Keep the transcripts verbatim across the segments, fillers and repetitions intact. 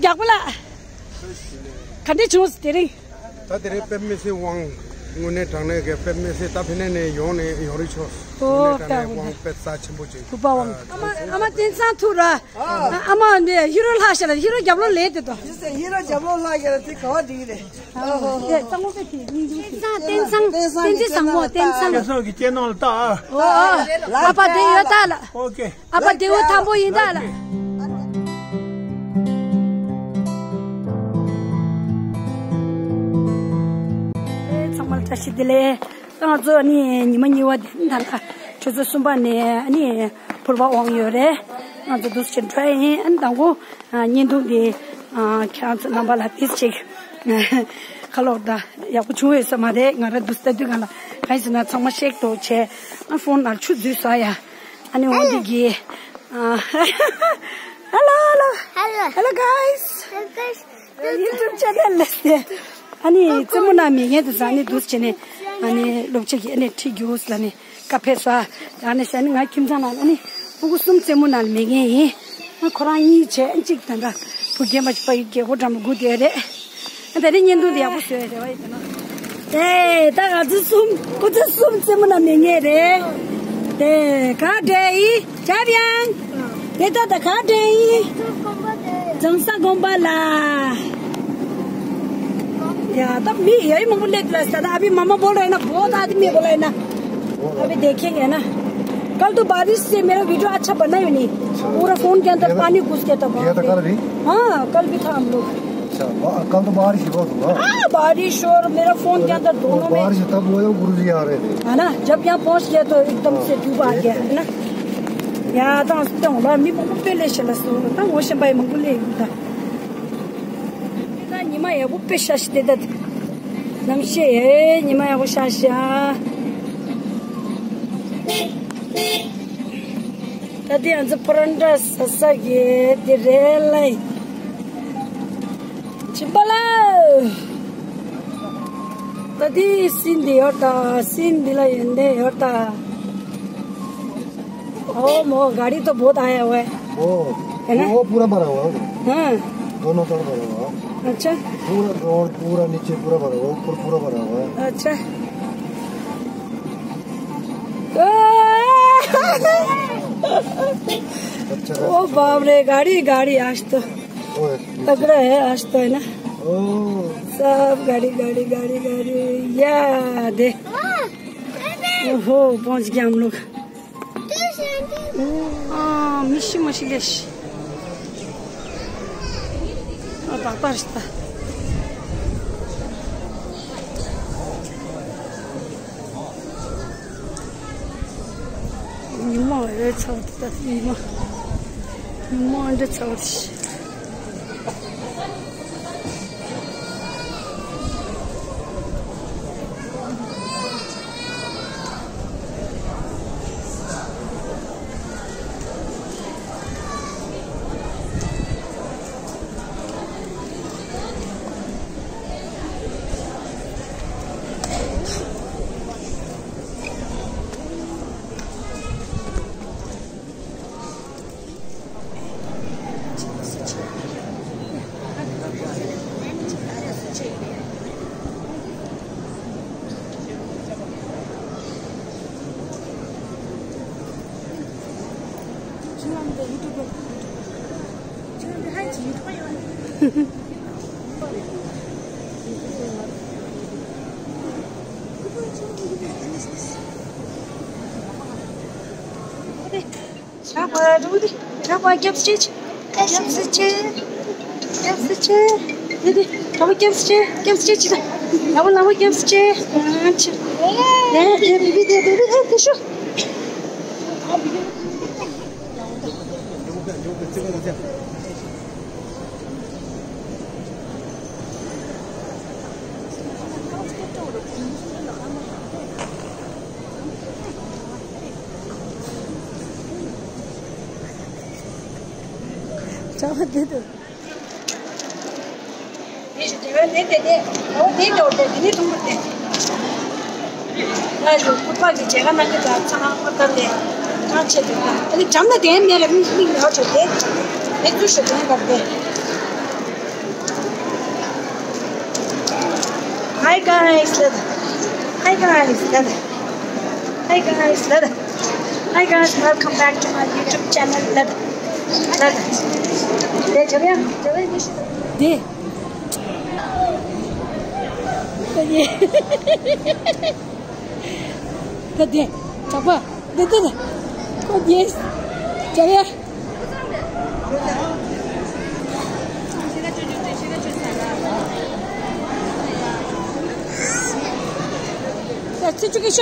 ལགས་པ་ལགས། ག་འདྲ་བྱུང་དེ་རིང་། ད་དེ་རིང་དཔེ་མི་སྲིད་དབང་། དངོས་གནས་དྲང་གནས་ཀྱི་དཔེ་མི་སྲིད། ད་ཕ་ནས་ནས་ཡོང་ནས་ཡོང་རེ་ཆོག་ཨོ་དངོས་གནས་དྲང་གནས་དཔེ་དབང་དཔེ་རྩ་ཆེན་པོ་ཅིག་བུ་པ་དབང་། ཨ་མ་ཨ་མ་བསྟན་བཟང་ཐུག་ར། ཨ་མ་ནས་ཧི་རོ་ལྷག་ཤ་ལ་ཧི་རོ་རྒྱབ་ལོགས་ལས་དེ་དོ། ཧི་རོ་རྒྱབ་ལོགས་ལྷག་ཤ་ལ་དེ་ག་བ་འགྲིག་རེད། ཨོ་ཧོ་ཧོ། དེ་གཙང་པོ་དཔེ་དེ་སྙིང་རྗེ། བསྟན་བཟང་བསྟན་བཟང་བསྟན་བཟང་བསྟན་བཟང་བསྟན་བཟང་། བསྟན་བཟང་གི་སྐྱེས་ནང་ལ་ལྟ་ཨ། ཨོ་ཨོ། ཨ་ཕ་དེ་ཡོད་ད་ལ། ཨོ་ཀེ། ཨ་ཕ་བདེ་བོ་ཐང་པོ་ཡིན་ད་ལ། ཚང་མ་ལ་བཀྲ་ཤིས་བདེ་ལེགས། ད་ང་ཚོ་ཨ་ནི་ཉི་མ་གཉིས་པ་དེ་ད་ལྟ་ཆུ་ཚོད་གསུམ་པ་ནས་ཨ་ནི་ཕུར་པ་དབང་ཡོད་རེད། ང་ཚོ་འདུག་སེ་འགྲོ་ཡ་ཡིན། ཨ་ནི་དང་པོ་བརྙན་ཐུང་འདི་ཁྱེད་རང་ཚོ་རྣམ་པ་ལ་ཏིས་ཅིག་ཁ་ལོག་ད་ཡག་པོ་བྱུང་ཡོད་ས་མ་རེད། ང་རང་འདུག་སེ་ལྟ་དུས་སྒང་ལ་གང་ཡིན་ཟེར་ན་ཚང་མ་ཤེག་ཏོག་བྱས། ཨ་ཕོན་ནང་ཆུ་འཛུལ་ས་ཡ། ཨ་ནི་འོ་འདི་གི། ཨ། Hello, hello. Hello. Hello, guys. Hello, guys. YouTube channel ལས་ཏེ། ཨ་ནི་རྩེད་མོ་ན་མེད་མཁན་དེ་ཚོ་ཨ་ནི་འདུག་སེ་བྱས་ནས་ཨ་ནི་སློབ་ཆས་ཀྱི་ཨ་ནི་ཁྲིད་རྒྱུགས་ལ་ནི་ཀ་ཕེབས་སོ། ཨ་ནི་ཟེར་ནི་ང་ཁྱིམ་ཚང་ནང་ཨ་ནི་ཕྲུ་གུ་གསུམ་རྩེད་མོ་ན་ལ་མེད་མཁན་ཡིན། ཨ་ཁོ་རང་གཉིས་བྱས་ཨ་གཅིག་དེ་འདྲ་བུ་རྒན་པ་ཞིག་ཕ་ཡུལ་རྒྱལ་སྒོ་འགྲམ་ལ་སྒུག་བསྡད་རེད། ད་རེས་བརྙན་ཐུང་འདི་ཡག་པོ་བཟོས་རེད་བ་ཡིན་ན། ཨེ་ད་ང་ཚོ་གསུམ་ཁོ་ཚོ་གསུམ་རྩེད་མོ་ན་མེད་མཁན་རེད། དེ་ག་འདྲ་ཡིན་ཇ་བྱང་། དེ་ད་ད་ག་འདྲ་ཡིན། རྫོང་ས་དགོན་པ་ལ། ཡ་ད་མི་ཡ་ཡི་མང་པོ་སླེབས་ལ་ས་ད་ཨ་བི་མ་མ་བོ་ལ་ཡིན་ན་བོ་ད་ཨ་དི་མི་བོ་ལ་ཡིན་ན། अभी देखेंगे ना। कल तो बारिश से मेरा वीडियो अच्छा बना ही नहीं। पूरा फोन के अंदर पानी घुस गया था। ये तो कल भी? हाँ, कल भी था हम लोग। अच्छा, बा-, कल तो बारिश ही बहुत हुआ। हाँ, बारिश और मेरा फोन के अंदर दोनों में। बारिश तब हुआ जब गुरुजी आ रहे थे। है ना, जब यहाँ पहुँच गया तो एकदम से डूब आ गया, है ना। या त अस्ति होला मि मङ्गु पेले सेला सु त ओशन बाई मङ्गु ले त। ད་ཉི་མ་ཡག་པོ་དཔེ་ཤ་ཤི་དེ་ད། ནམ་ཤེས་ཨེ་ཉི་མ་ཡག་པོ་ཤ་ཤ། ད་དེ་ང་ཚོ་ཕོ་རོན་ཊ་ས་ས་གི་དེ་རེད་ལ། ཅི་པ་ལ། ད་དེ་སིན་དེ་ཡོད་ད། སིན་དེ་ལ་ཡོན་ཏན་ཡོད་ད། ओ मो गाड़ी तो बहुत आया हुआ है। ओ, है ना? वो पूरा भरा हुआ है। हाँ। दोनों तरफ भरा हुआ है। अच्छा। पूरा ग्राउंड, पूरा नीचे पूरा भरा हुआ है, ऊपर पूरा भरा हुआ है। अच्छा। अच्छा। ओ बाप रे, गाड़ी, गाड़ी आज तो ओए। तगड़ा है आज तो, है ना? ओ। सब गाड़ी, गाड़ी, गाड़ी, गाड़ी। या दे। ओहो, पहुंच गया हम लोग। ཨ། མི་ཤི་མ་ཤི་ལེ་ཤི། ཨ་ཏག་ཏག་ཤི་ད། ཉི་མ་འོད་ཚ་བ་དེ་ད་ཉི་མ། ཉི་མ་འདྲ་ཚ་བ་དེ་ཤི། ར་པ་རུ་དི་ར་པ་རྒྱབ་སྐྱེ་ཆི། རྒྱབ་སྐྱེ། རྒྱབ་སྐྱེ། དི་དི་ར་པ་རྒྱབ་སྐྱེ། རྒྱབ་སྐྱེ་ཆི་ད། ར་པ་ལ་པ་རྒྱབ་སྐྱེ། ཨ་ཆི། དེ་དེ་བི་བི་དེ་བི་བི་ཨེ་དེ་ཤོ། ཅང་བདེ་འདུག་དེ་ཞུ་དེ་བས་དེ་དེ་དེ་འོ་དེ་འདྲ་བོ་དེ་དེ་ནས་ཐུང་བ་དེ། ང་ཞུ་ཁུ་པ་གི་མཇལ་ཁ་གནང་གི་ད་ཚང་མ་ཁོ་ད་དེ་གང་བྱེད་དེ་ད་ཨ་ནི་འགྲམ་ན་དེ་མེད་རེད། མིག་མིག་ལོག་བྱས་དེ་དེ་ཚུར་ཞུ་དེ་བར་དེ། Hi guys, ལབ། Hi guys, ལབ། Hi guys, ལབ། Hi guys, welcome back to my YouTube channel, ལབ། ལབ། དེ་བྱ་བ་ཡང་བྱ་བ་ཡང་མི་ཤེས། དེ། ད་དེ། ད་དེ། གྲགས་པ། འདི་འདི་ནི། ཁོ་རྒྱལ། བྱ་བ། ཚེ་ཆུ་གི་ཤ།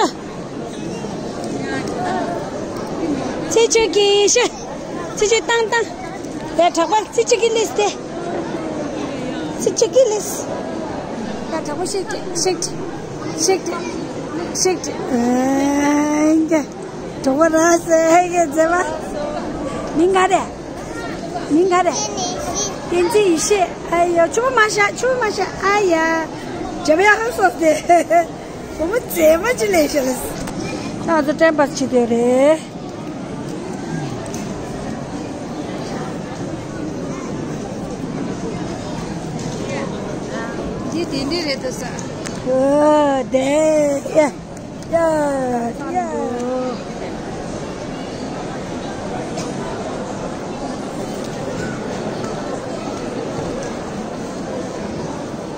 ཚེ་ཆུ་གི་ཤ། ཚེ་ཆུ་བཏང་བཏང་། དེ་གྲགས་པ་ཚེ་ཆུ་གི་ལིས་དེ། ཚེ་ཆུ་གི་ལིས། ད་གྲགས་པ་ཤིག་ཤིག་ཤིག་ཤིག་ཨ་འདི། གྲོགས་པོ་ར་སེ་ཧེ་གེ་མཛེས་པ། མིང་ག་རེ། མིང་ག་རེ། བསྟན་འཛིན་ཡེ་ཤེས། ཨ་ཡ་ཆུ་མ་ཤ་ཆུ་མ་ཤ་ཨ་ཡ། རྒྱབ་ཡ་ཧ་སོ་སྟེ། བུ་མོ་མཛེས་མ་ཅི་ལས་ཤེས་ལ། ང་ཚོ་ཊེམ་པ་ཕྱི་དེ་རེད། འདི་དེ་འདྲ་རེད་འདུག་ས། ཨོ་དེ་ཡ། ཡ། ཡ།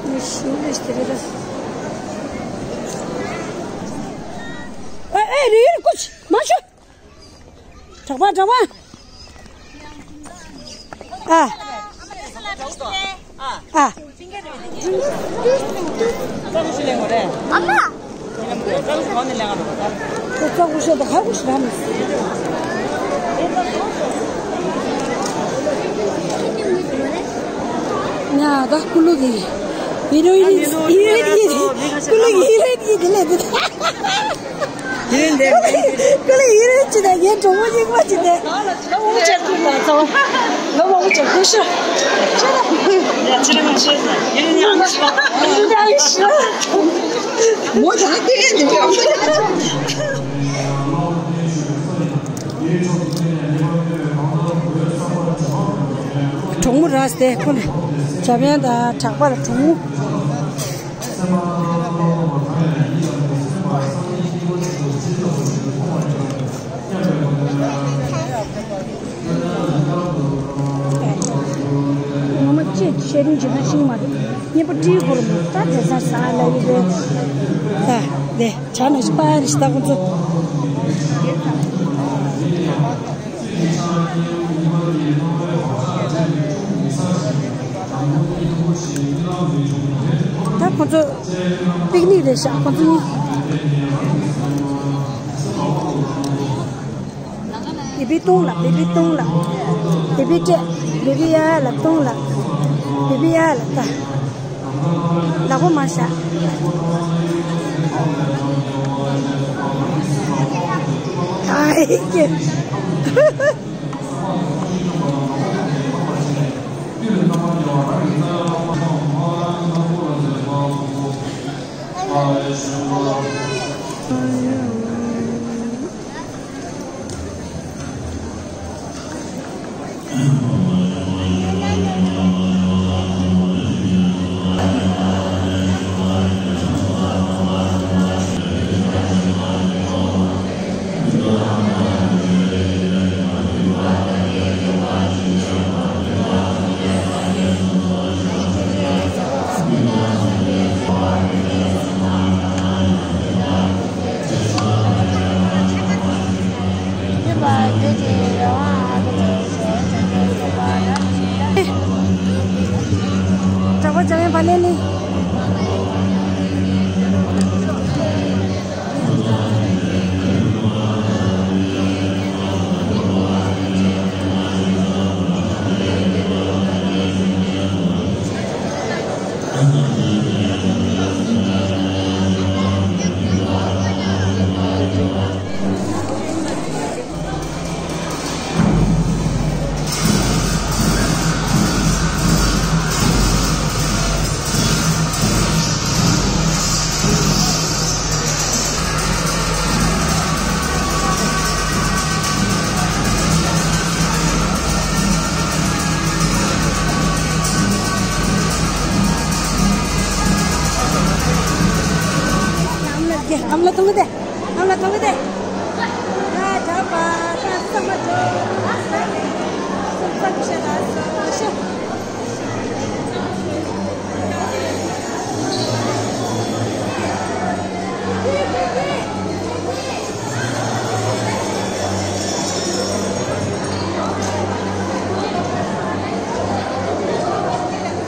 ནི་ཤུ་ལེ་སྟེ་རེད་ད། ཨེ་ཨེ་རེད་རེད་ཀུ་ཆི་མ་ཤོ། གྲགས་པ་གྲགས་པ། ཨ། ཨ། ཨ་མ། ཁོ་ཚོ་ཀུ་ཤོ་དང་ཧ་ཀུ་ཤོ་ར་མི་སྲིད། ང་ད་ཀུ་ལུ་གི་ཧི་རོ་ཡིན། ཧི་རོ་ཡིན། ཀུ་ལུ་གི་ཧི་རོ་ཡིན་དེ་ལས་དེ། ཡིན་དེ། ཀུ་ལུ་ཡིན་རེད་ཅི་ད་ངའི་གྲོགས་པོ་རྙིང་པ་ཅི་དེ། ང་མང་པོ་བྱས་ཁུལ་ལ་ཚ་བ། ང་མང་པོ་བྱས་ཁུལ་ཤོད། ཡ་ཅི་རེད་མ་ཤེས་ན་ཡིན་ཡང་ཤོད། ཡིན་ཡང་ཤོད། མོ་ད་ལྟ་ཡིན་དེ། གྲོགས་མོ་ར་སྟེ་ཁོ་ལ་བྱ་བན་དང་གྲགས་པ་ལ་གྲོགས་མོ། ངོ་མ་ཅི་བཤད་རིན་ཅི་ན་ཤིང་མ་རེད། གཉེན་པོ་བཀྲིས་སྒོར་མོ་ད་དེ་ས་ས་ལ་ཡི་རེད། ད་དེ་བྱ་ན་ཤི་པ་རི་ཤི་ད་ཁོ་ཚོ། ད་ཁོ་ཚོ་པིག་ནིག་རེད་ཤག་ཁོ་ཚོ་གཉིས། བི་བི་སྟོང་ལ། བི་བི་སྟོང་ལ། བི་བི་སྤྲད། བི་བི་ཡ་ལ་སྟོང་ལ། བི་བི་ཡ་ལ་ལྟ། ལག་པ་མ་བཞག་ཨ་ཧེ་ཀེ། གྲགས་པ་འཇམ་དབྱངས་བ་ལེན་ལེན། ཨམ་ལ་ཐུང་གི་དེ། ཨམ་ལ་ཐུང་གི་དེ། ཡ་ཇ་པ་ད་སམ་མ་ཇོ། སམ་ས་ཀི་ཤ་ད་སོ་ཤ།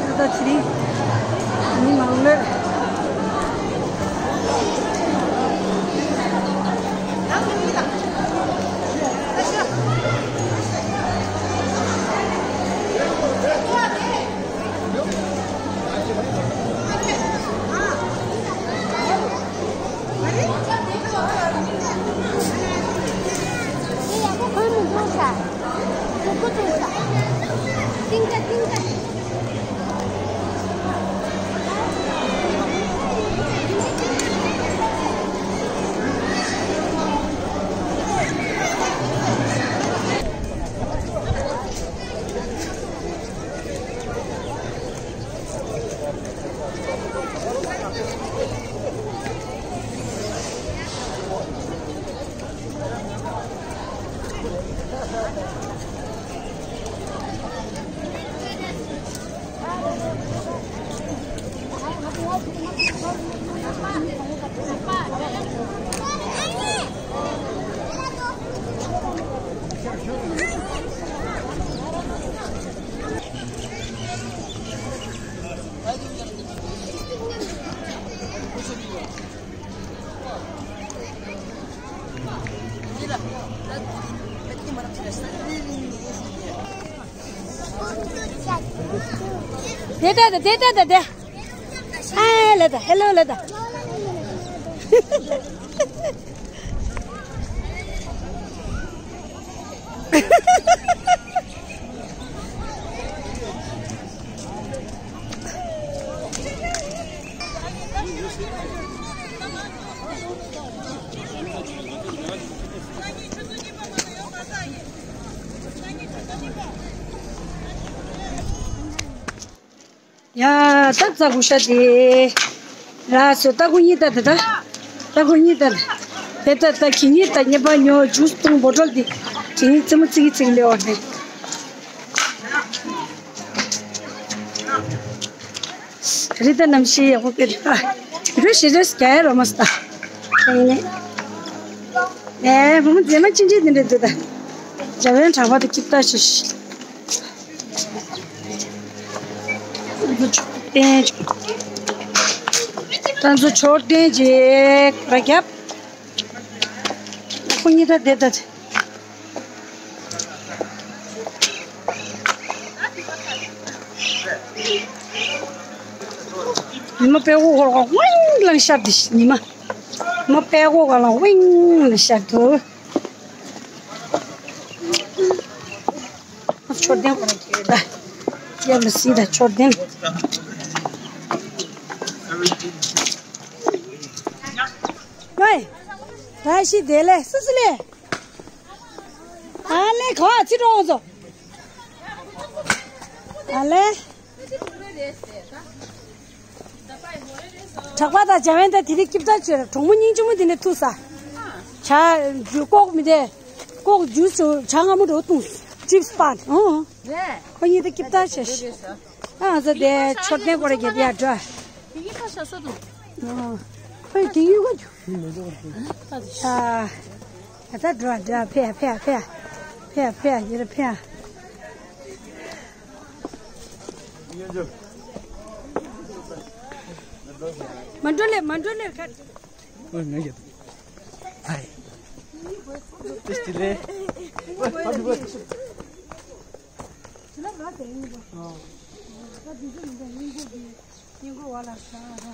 ད་ད་ཅི་རིང་མི་མང་ལོས། དེ་ལྟ་དང་དེ་ལྟ་དང་དེ། ཧའེ་ལ་ད་ཧེ་ལོ་ལ་ད། ཡ་ད་ཙ་གུ་ཤ་དེ། ར་སོ་ད་གུ་གཉིས་ད་དེ་ད། ད་གུ་གཉིས་ད། དེ་ད་ད་གི་གཉིས་ད་ཉེ་པ་ཉོ་ཇུས་བཏུང་བོ་ཊལ་དེ། གི་གཉིས་ཙི་མོ་ཙི་གི་ཙི་གི་ལེ་བ་དེ། རི་ད་ནམ་ཤི་ཡག་པོ་ཕེབས་ད། རུ་ཤི་རེས་ཀྱ་རོ་མ་སྟ། ཨེ་ནི། ཨེ་བུ་མོ་མཛེས་མ་ཅི་འདྲ་འདི་འདྲ་འདུག་ད། འཇའ་བན་གྲགས་པ་དེ་ཀིབ་ཏ་ཤི་ཤི། ད་ཚོ་མཆོད་རྟེན་གྱི་ར་རྒྱབ། ཁོ་གཉིས་ད་བསྡད་ད། ཉི་མ་དཔྲལ་གོ་སྐོར་ག་ཝིང་ལངས་ཤར་དེ་ཉི་མ། ཉི་མ་དཔྲལ་གོ་ག་ལ་ཝིང་ལངས་ཤར་དུ། མཆོད་རྟེན་སྐོར་གྱི་ད། ཡབ་ལ་སྲིད་ད་མཆོད་རྟེན། ཝེ། ད་ཤི་དེ་ལས་སུ་སུ་ལས། ཨ་ལེ་ག་ཚི་ཀྲོང་ཚོ། ཨ་ལེ། གྲགས་པ་དང་འཇའ་བན་དང་དེ་རིགས་སྐྱིབས་ཚར་བྱོས་ར་གྲོགས་མོ་སྙིང་རྗེ་མོ་དེ་ནས་ཐུག་ས། ཇ། ཇུ་ཀོག་མི་དེ། ཀོག་ཇུས་ཇ་སྔ་མོ་འགྲོ་བཏུང་། ཅིབས་པ། ཨོ། ཁོ་གཉིས་དེ་སྐྱིབས་ཚར་བྱོས། ཨ་ང་ཚོ་དེ་མཆོད་རྟེན་སྐོར་གྱི་དེ་ཡར་འགྲོ། ཨོ། ཁོ་དེ་ཡུལ་ག་ཨ། ད་འགྲོ་འགྲོ་ཕེ་ཕེ་ཕེ། ཕེ་ཕེ་ཡིར་ཕེ། མ་འགྲོ་ལེ་མ་འགྲོ་ལེ་ཁ། ཨོ་ང་ཡོད། ཧའི། ཏིས་ཏི་ལེ། སྙིང་གོ་བ་ལ་ཤ་ར།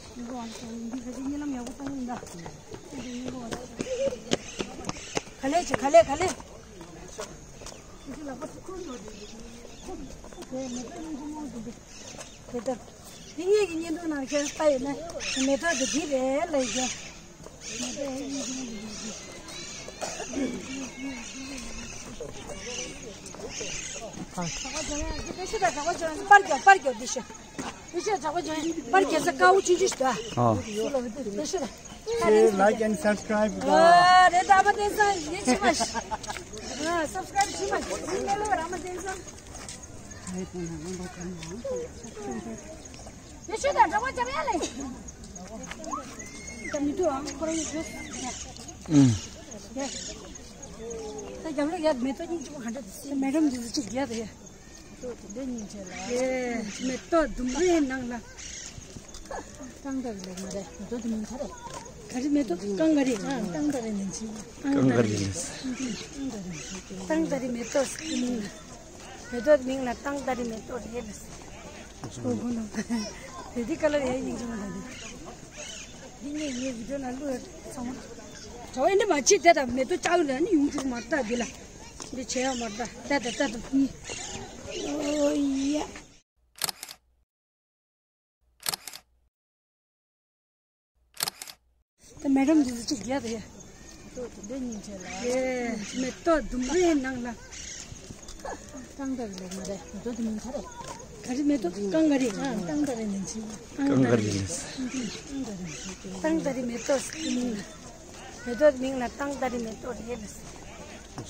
སྙིང་གོ་བ་ལ་ཤ་འདི་ཁ་ཅིག་རྨི་ལམ་ཡག་པོ་བཏང་ཡིན་ད། སྙིང་གོ་བ་ལ་ཤ། ག་ལེ་ཅི་ག་ལེ་ག་ལེ། ཁོ་ཚོ་ལག་པ་ཚོ་ཁུར་འགྲོ་དེ། ཁོ་ཁོ་དེ་མེ་ཏོག་སྙིང་གོ་མང་དུ་འདི། དེ་ལྟར། དེ་ངེད་ཀྱི་བརྙན་ཐུང་ནང་ཁྱེད་ལྟ་ཡོད་ན་མེ་ཏོག་དེ་འདི་རེད་ལབ་ཡོད། པར་རྒྱག་པར་རྒྱག་འདི་ཤོད། འདི་ཤོད་གྲགས་པ་ཇོ་ཡང་པར་རྒྱག་ས་དཀའ་བོ་ཆུང་ཆུང་ཞིག་འདུག་ཨ། ཨོ། འདི་ལ་འདི་ཤོད། Share, like and subscribe. ཨ་རེད། ད་ཨ་མ་བསྟན་འཛིན་ཡིད་ཆེས་མ་ཞིག་ཨ་སབ་སི་ཀ་རེབ་བྱེད་མ་ཞིག་ཡིན་ནས་ལོ་ར་ཨ་མ་བསྟན་འཛིན། ཡེ་ཤེས་དང་འདྲ་པོ་འཇམ་ཡ་ལེ། ད་མི་འདུག་ཨང་ཁོ་རང་ཡོད། ཨུམ། ད་རྒྱབ་ལོགས་ཡ་མེ་ཏོག་སྙིང་རྗེ་པོ་ག་འདྲ་འདུག་མེ་ཏོག་འདི་ཚོ་གཅིག་རྒྱག་དེ་ཡ། ཏོག་དེ་འདྲ་སྙིང་རྗེ་ལ། ཡེ། མེ་ཏོག་ལྡུམ་རའི་ནང་ལ། ཏང་ཏ་རི་ལེགས་མ་རེད། མེ་ཏོག་དེ་མིང་ག་རེ། ག་རེ་མེ་ཏོག་ཀང་ག་རི། ཨ་ཏང་ཏ་རི་ནི་ཆི། ཀང་ག་རི་ལ། ཏང་ཏ་རི་མེ་ཏོག་ཟེར་མིང་ལ། མེ་ཏོག་མིང་ལ་ཏང་ཏ་རི་མེ་ཏོག་རེད་ལ་ཟེར། ཨོ་ཧོ་ནོ། དེ་དེ་ཀ་ལ་ཡ་སྙིང་རྗེ་མོ་ལ་འདི། འདི་ངས་ངའི་བི་ཌིའོ་ནང་བླུགས་ཚང་མ། གྲོ་བ་འདི་མ་བྱེད་དེ་དང་མེ་ཏོག་ལྕགས་ལ་ནི་ཡོང་འཇུག་མ་ལྟ་འདི་ལ། འདི་བྱེད་ཡ་མ་ལྟ་ལྟ་ལྟ་ལྟ་ལྟ་གཉིས། ཨོ་ཡ། ད་མེ་ཏོག་འདི་ཚོ་གཅིག་རྒྱག་དེ་ཡ། ཏོག་དེ་འདྲ་སྙིང་རྗེ་ལ། ཡེ། མེ་ཏོག་ལྡུམ་རའི་ནང་ལ། ཏང་ཏ་རི་ལེགས་མ་རེད། མེ་ཏོག་དེ་མིང་ག་རེ། ག་རེ་མེ་ཏོག་ཀང་ག་རི། ཨ་ཏང་ཏ་རི་ནི་ཆི། ཀང་ག་རི་ལ། ཏང་ཏ་རི་མེ་ཏོག་ཟེར་མིང་ལ། མེ་ཏོག་མིང་ལ་ཏང་ཏ་རི་མེ་ཏོག་རེད་ལ་ཟེར།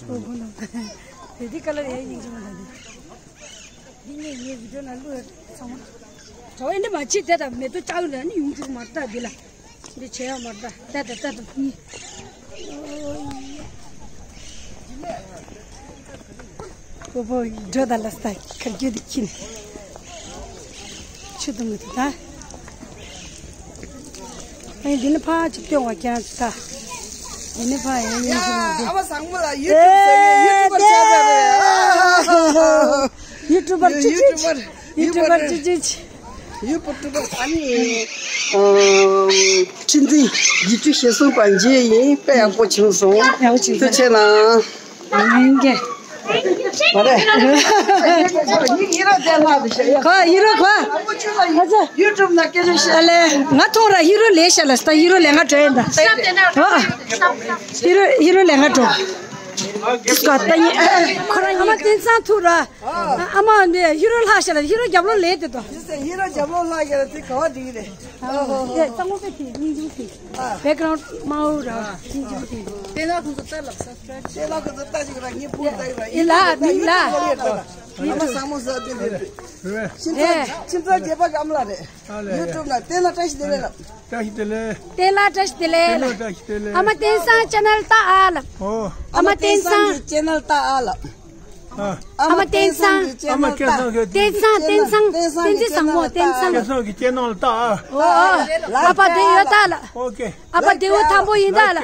ཨོ་ཧོ་ནོ། དེ་དེ་ཀ་ལ་ཡ་སྙིང་རྗེ་མོ་ལ་འདི། འདི་ངས་ངའི་བི་ཌིའོ་ནང་བླུགས་ཚང་མ། གྲོ་བ་འདི་མ་བྱེད་དེ་དང་མེ་ཏོག་ལྕགས་ལ་ནི་ཡོང་འཇུག་མ་ལྟ་འདི་ལ། འདི་བྱེད་ཡ་མ་ལྟ་ལྟ་ལྟ་ལྟ་གཉིས། ཨོ་ཡ། པོ་པོ་འགྲོ་ད་ལ་ས་ཁ་རྒྱུ་དེ་ཁྱིན། ཆུ་དུ་མི་དུ་ད། ཨེ་འདི་ནི་ཕ་ཅིག་སྟོན་བ་ཀྱང་ད། འདི་ནི་ཕ་ཡང་ཡིན་ཞིག་མ་འདི། ཨ་མ་བཟང་མོ་ལ་ཡུ་ཊུབ་ཟེར་ཡི་ཡུ་ཊུབ་པར་ཆགས་པ་རེད། ཡུ་ཊུབ་པར་ཅི་ཅི། ཡུ་ཊུབ་པར་ཅི་ཅི། ཡུ་ཊུབ་པར་ཅི་ཅི། ཡུ་ཊུབ་པར་ཨ་ནི། ཁྲི་འཛིན་བརྒྱད་ཅུ་ཞེ་གསུམ་པ་མཇལ་ཡིན། དཔེ་ཡག་པོ་བྱུང་སོང་། ཡག་པོ་བྱུང་སོང་། ཐུགས་རྗེ་ཆེ་གནང་། ཡིན་གྱི། མ་རེད། ཁོ་ཡི་རོ་ཁོ། ཨ་ཙི། ཡུ་ཊུབ་ན་སྐད་ཆ་བཤད། ཨ་ལེ། ང་ཐོང་ར་ཡི་རོ་ལས་ཤ་ལ་སྟ་ཡི་རོ་ལས་ང་འགྲོ་ཡིན་ད། ཨོ། ཡི་རོ་ཡི་རོ་ལས་ང་འགྲོ། ཏིས་ཀ་ལྟ་ཡིན། ཁོ་རང་ཡིན། ཨ་མ་བསྟན་འཛིན་ཐུག་ར། ཨ་མ་འདི་ཡི་རོ་ལྷག་ཤ་ལ་ཡི་རོ་རྒྱབ་ལོ་ལས་དེ་དོ། ཡི་རོ་རྒྱབ་ལོ་ལྷག་ཤ་ལ་དེ་ག་བ་འགྲིག་རེད། ཨ་ཧོ་ཧོ། ཡ་གཙང་མོ་པའི་དེ་སྙིང་རྗེ་པོ་དེ། བེག་གྷ་རའུན་ཌི་དམར་པོ་ར་སྙིང་རྗེ་པོ་དེ། དེ་ལ་ཁོང་ཚོ་ལྟ་ལབ་སབ་སི་ཀ་རའིབ་བྱེད། དེ་ལ་ཁོང་ཚོ་ལྟ་ཞིག་ར་ངའི་ཕུག་ལྟ་ཡོད་ར། ཡི་ལ་མི་ལ། ཨ་མ་བཟང་མོ་ཟ་དེ་རེད། ཁྱིམ་ཚང་ཁྱིམ་ཚང་རྒྱལ་པ་གི་ཨ་མ་ལགས་རེད། ཡུ་ཊུབ་ན་བསྟན་ལ་བཀྲ་ཤིས་བདེ་ལེགས་ལབ། བཀྲ་ཤིས་བདེ་ལེགས། བསྟན་ལ་བཀྲ་ཤིས་བདེ་ལེགས་ལབ། བསྟན་ལ་བཀྲ་ཤིས་བདེ་ལེགས། ཨ་མ་བསྟན་སང་ཅེ་ནལ་ལྟ་ཨ་ལབ། ཨོ། ཨ་མ་བསྟན་སང་། ཅེ་ནལ་ལྟ་ཨ་ལབ། ཨ། ཨ་མ་བསྟན་སང་། ཨ་མ་བསྟན་སང་གི། བསྟན་སང་བསྟན་སང་བསྟན་འཛིན་བཟང་མོ་བསྟན་སང་། བསྟན་སང་གི་ཅེ་ནལ་ལྟ་ཨ། ཨོ་ཨོ། ཨ་ཕ་བསྡད་ཡོད་ད་ལ། ཨོ་ཀེ། ཨ་ཕ་བདེ་བོ་ཐང་པོ་ཡིན་ད་ལ།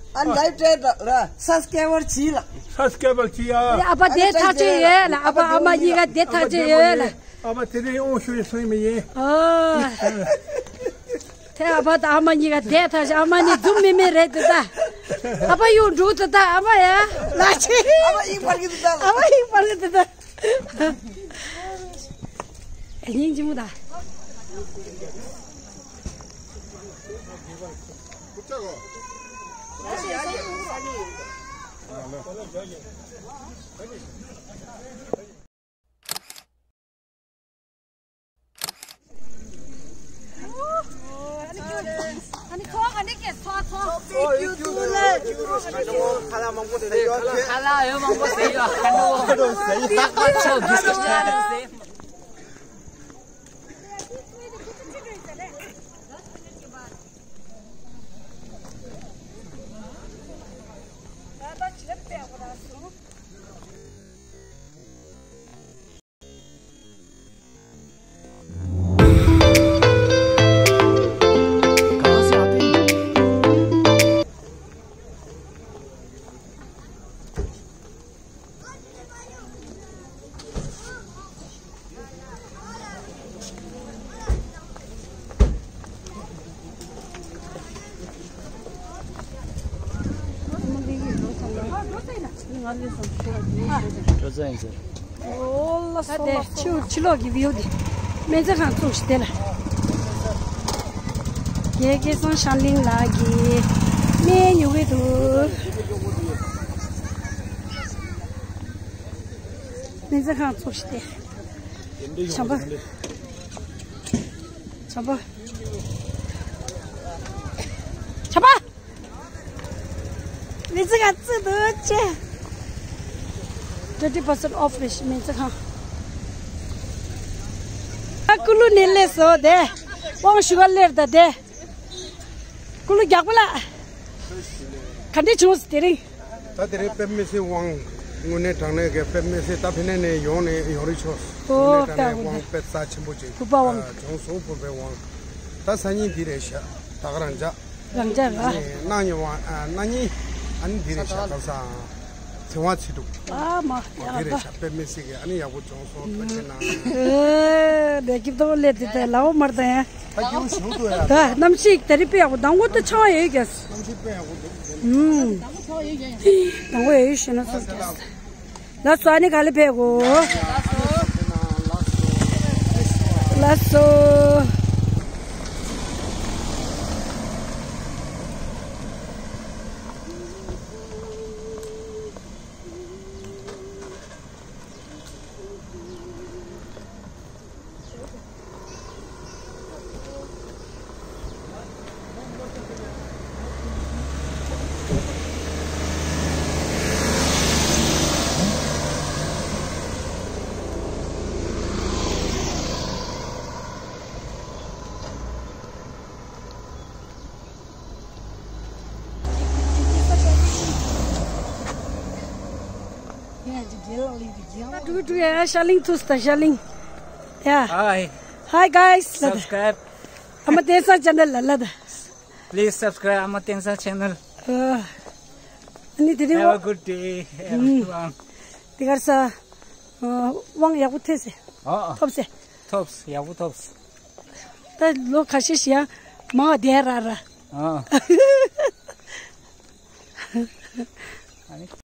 ཨ་ལའིབ་སྟྲིམ་ལ་སབ་སི་ཀ་རའིབ་བྱེད་ལ། སབ་སི་ཀ་རའིབ་བྱེད་ཡ། ཨ་ཕ་བསྡད་ཐག་ཆོད་ཡོད་ལ། ཨ་ཕ་ཨ་མ་གཉིས་ཀ་བསྡད་ཐག་ཆོད་ཡོད་ལ། ཨ་ཕ་དེ་རིང་ཨོ་ཤུ་ཡི་སོང་མི་ཡིན། ཨོ། དེ་ཨ་ཕ་དང་ཨ་མ་གཉིས་ཀ་བསྡད་ཐག་ཆོད། ཨ་མ་ནི་རྫུན་མི་མེད་རེད་དེ་ད། ཨ་ཕ་གཡུག་འགྲོ་དེ་ད་ཨ་མ་ཡ། ལ་ཆེ། ཨ་མ་ཡིག་པར་གི་དེ་ད། ཨ་མ་ཡིག་པར་གི་དེ་ད། སྙིང་རྗེ་མོ་ད། ཨོ་ལ་སོ་ལ་སོ། ཕྱི་ཕྱི་ལོགས་ཀྱི་བིའུ་དེ་སྨན་རྩིས་ཁང་ཚོགས་ཤིག་དེ་ལ། རྒན་སྐལ་བཟང་ཤར་གླིང་ལགས་ཀྱིས་སྨན་ཉོ་གི་འདུག་སྨན་རྩིས་ཁང་ཚོགས་ཤིག་དེ། བྱམས་པ། བྱམས་པ། ཆ་པ། མི་ཚེ་ག་ཚོད་འདུག་ཅེ། twenty percent off རེད་ཤི་མི་ཚེ་ཁང་། ཨ་ཀུ་ལུ་ནས་སླེབས་སོང་དེ། དབང་ཞུ་བ་སླེབས་ད་དེ། ཀུ་ལུ་རྒྱག་པ་ལ། ག་འདྲས་བྱུང་སི་དེ་རིང་། ད་དེ་རིང་དཔེ་མི་སྲིད་དབང་། དངོས་གནས་དྲང་གནས་ཀྱི་དཔེ་མི་སྲིད་ད་ཕི་ནས་ནས་ཡོང་ནས་ཡོང་རི་ཆོག་ཨོ་དངོས་གནས་དྲང་གནས་དཔེ་དབང་དབང་དཔེ་རྩ་ཆེན་པོ་ཅིག་ཕུར་པ་དབང་། བྱུང་སོང་ཕུར་པའི་དབང་། ད་སང་ཉིན་འདི་རེད་ཤག་ད་ག་རང་འཇགས། རང་འཇགས་ར། གནངས་ཉིན་དབང་ཨ་གནངས་ཉིན་ཨ་ནི་འདི་རེད་ཤག་ཁ་སང་། ཚེ་དབང་ཚེ་སྒྲུབ། ཨ་མ་ཡག་འདི་རེད་ཤག་དཔེ་མི་སྲིད་ཀྱི་ཨ་ནི་ཡག་པོ་བྱུང་སོང་ཐུགས་རྗེ་གནང་། ཨེ་ལས་ཀྱི་ཏོ་ལས་དེ་ལའོ་མར་དང་ཡ། ད་སྐྱིད་པོ་ཞིག་འདུག་ཡ། ད་གནམ་གཤིས་དེ་རིང་དཔེ་ཡག་པོ་དང་པོ་ད་ཆར་པ་ཡོད་ཀྱང་། གནམ་གཤིས་དཔེ་ཡག་པོ་འདུག་ཨུམ། དང་པོ་ཡོད་ཞེ་ན་སོ་ཀྱང་། ལགས་སོ་ཨ་ནི་ག་ལེ་ཕེབས་གོ། ལགས་སོ། ཀྲུག་ཀྲུག་ཡ་ཤ་ལིང་ཐུག་སྟ་ཤ་ལིང་། ཡ། Hi. Hi guys. Subscribe. ཨ་མ་བསྟན་སྲུང་ཆེ་ནལ་ལ་ལ་ད། Please subscribe Ama Tensar channel. ཨ་ནི་དེ་རིང་Have a good day everyone. དེ་གར་ས། དབང་ཡག་པོ་ཐེབས་སེ། ཨ་ཨ། ཐོབ་སེ། ཐོབ་སེ་ཡག་པོ་ཐོབ་སེ། ད་ལོ་ཁ་ཤས་ཤིག་ཡང་མང་བ་བསྡད་ར་ར། ཨ་ནི་